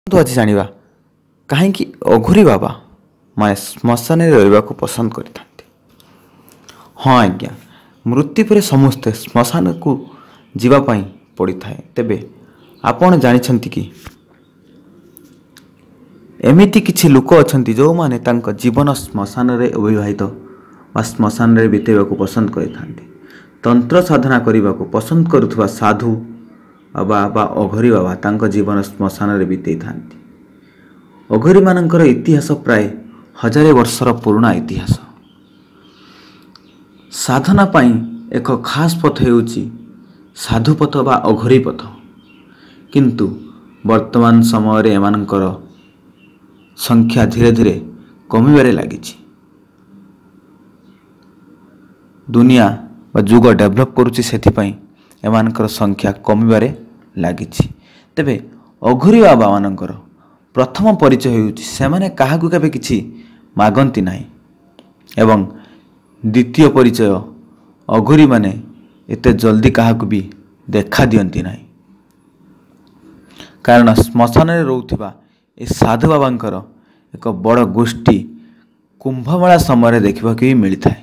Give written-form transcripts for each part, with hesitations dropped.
ଆଜି ଜାଣିବା କାହିଁକି ଅଘୋରୀ ବାବା ମାନେ ଶ୍ମଶାନରେ ରହିବାକୁ ପସନ୍ଦ କରିଥାନ୍ତି। ହଁ ଆଜ୍ଞା, ମୃତ୍ୟୁ ପରେ ସମସ୍ତେ ଶ୍ମଶାନକୁ ଯିବା ପାଇଁ ପଡ଼ିଥାଏ। ତେବେ ଆପଣ ଜାଣିଛନ୍ତି କି ଏମିତି କିଛି ଲୋକ ଅଛନ୍ତି ଯେଉଁମାନେ ତାଙ୍କ ଜୀବନ ଶ୍ମଶାନରେ ଅବିବାହିତ ବା ଶ୍ମଶାନରେ ବିତେଇବାକୁ ପସନ୍ଦ କରିଥାନ୍ତି। ତନ୍ତ୍ର ସାଧନା କରିବାକୁ ପସନ୍ଦ କରୁଥିବା ସାଧୁ ବାବା ବା ଅଘୋରୀ ବାବା ତାଙ୍କ ଜୀବନ ଶ୍ମଶାନରେ ବିତେଇଥାନ୍ତି। ଅଘୋରୀମାନଙ୍କର ଇତିହାସ ପ୍ରାୟ ହଜାରେ ବର୍ଷର ପୁରୁଣା ଇତିହାସ। ସାଧନା ପାଇଁ ଏକ ଖାସ୍ ପଥ ହେଉଛି ସାଧୁପଥ ବା ଅଘୋରୀ ପଥ। କିନ୍ତୁ ବର୍ତ୍ତମାନ ସମୟରେ ଏମାନଙ୍କର ସଂଖ୍ୟା ଧୀରେ ଧୀରେ କମିବାରେ ଲାଗିଛି। ଦୁନିଆ ବା ଯୁଗ ଡେଭଲପ୍ କରୁଛି, ସେଥିପାଇଁ ଏମାନଙ୍କର ସଂଖ୍ୟା କମିବାରେ ଲାଗିଛି। ତେବେ ଅଘୋରୀ ବାବାମାନଙ୍କର ପ୍ରଥମ ପରିଚୟ ହେଉଛି ସେମାନେ କାହାକୁ କେବେ କିଛି ମାଗନ୍ତି ନାହିଁ, ଏବଂ ଦ୍ୱିତୀୟ ପରିଚୟ ଅଘୋରୀମାନେ ଏତେ ଜଲ୍ଦି କାହାକୁ ବି ଦେଖା ଦିଅନ୍ତି ନାହିଁ। କାରଣ ଶ୍ମଶାନରେ ରହୁଥିବା ଏ ସାଧୁ ବାବାଙ୍କର ଏକ ବଡ଼ ଗୋଷ୍ଠୀ କୁମ୍ଭମେଳା ସମୟରେ ଦେଖିବାକୁ ବି ମିଳିଥାଏ।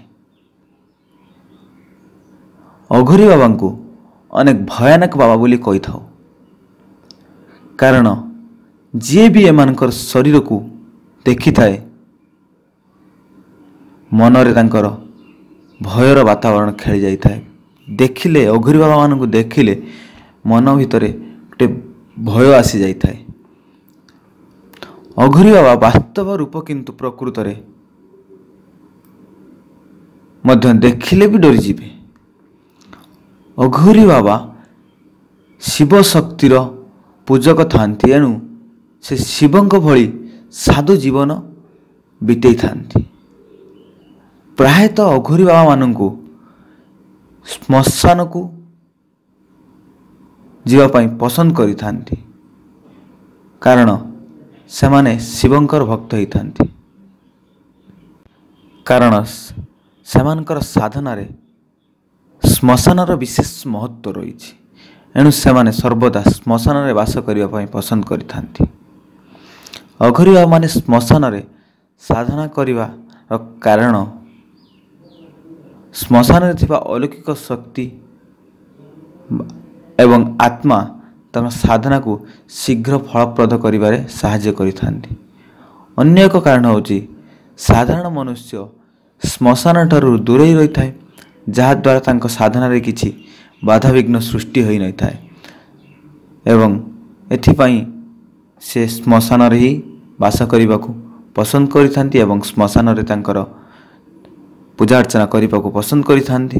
ଅଘୋରୀ ବାବାଙ୍କୁ ଅନେକ ଭୟାନକ ବାବା ବୋଲି କହିଥାଉ, କାରଣ ଯିଏ ବି ଏମାନଙ୍କର ଶରୀରକୁ ଦେଖିଥାଏ ମନରେ ତାଙ୍କର ଭୟର ବାତାବରଣ ଖେଳି ଯାଇଥାଏ। ଦେଖିଲେ ଅଘୋରୀ ବାବାମାନଙ୍କୁ ଦେଖିଲେ ମନ ଭିତରେ ଗୋଟେ ଭୟ ଆସିଯାଇଥାଏ। ଅଘୋରୀ ବାବା ବାସ୍ତବ ରୂପ କିନ୍ତୁ ପ୍ରକୃତରେ ମଧ୍ୟ ଦେଖିଲେ ବି ଡରିଯିବେ। ଅଘୋରୀ ବାବା ଶିବ ଶକ୍ତିର ପୂଜକ ଥାନ୍ତି, ଏଣୁ ସେ ଶିବଙ୍କ ଭଳି ସାଧୁ ଜୀବନ ବିତେଇଥାନ୍ତି। ପ୍ରାୟତଃ ଅଘୋରୀ ବାବାମାନଙ୍କୁ ଶ୍ମଶାନକୁ ଯିବା ପାଇଁ ପସନ୍ଦ କରିଥାନ୍ତି, କାରଣ ସେମାନେ ଶିବଙ୍କର ଭକ୍ତ ହୋଇଥାନ୍ତି। କାରଣ ସେମାନଙ୍କର ସାଧନାରେ ଶ୍ମଶାନର ବିଶେଷ ମହତ୍ତ୍ୱ ରହିଛି, ଏଣୁ ସେମାନେ ସର୍ବଦା ଶ୍ମଶାନରେ ବାସ କରିବା ପାଇଁ ପସନ୍ଦ କରିଥାନ୍ତି। ଅଘୋରୀ ବାବାମାନେ ଶ୍ମଶାନରେ ସାଧନା କରିବାର କାରଣ ଶ୍ମଶାନରେ ଥିବା ଅଲୌକିକ ଶକ୍ତି ଏବଂ ଆତ୍ମା ତାଙ୍କ ସାଧନାକୁ ଶୀଘ୍ର ଫଳପ୍ରଦ କରିବାରେ ସାହାଯ୍ୟ କରିଥାନ୍ତି। ଅନ୍ୟ ଏକ କାରଣ ହେଉଛି ସାଧାରଣ ମନୁଷ୍ୟ ଶ୍ମଶାନଠାରୁ ଦୂରେଇ ରହିଥାଏ, ଯାହାଦ୍ୱାରା ତାଙ୍କ ସାଧନାରେ କିଛି ବାଧାବିଘ୍ନ ସୃଷ୍ଟି ହୋଇନଥାଏ ଏବଂ ଏଥିପାଇଁ ସେ ଶ୍ମଶାନରେ ହିଁ ବାସ କରିବାକୁ ପସନ୍ଦ କରିଥାନ୍ତି ଏବଂ ଶ୍ମଶାନରେ ତାଙ୍କର ପୂଜା ଅର୍ଚ୍ଚନା କରିବାକୁ ପସନ୍ଦ କରିଥାନ୍ତି।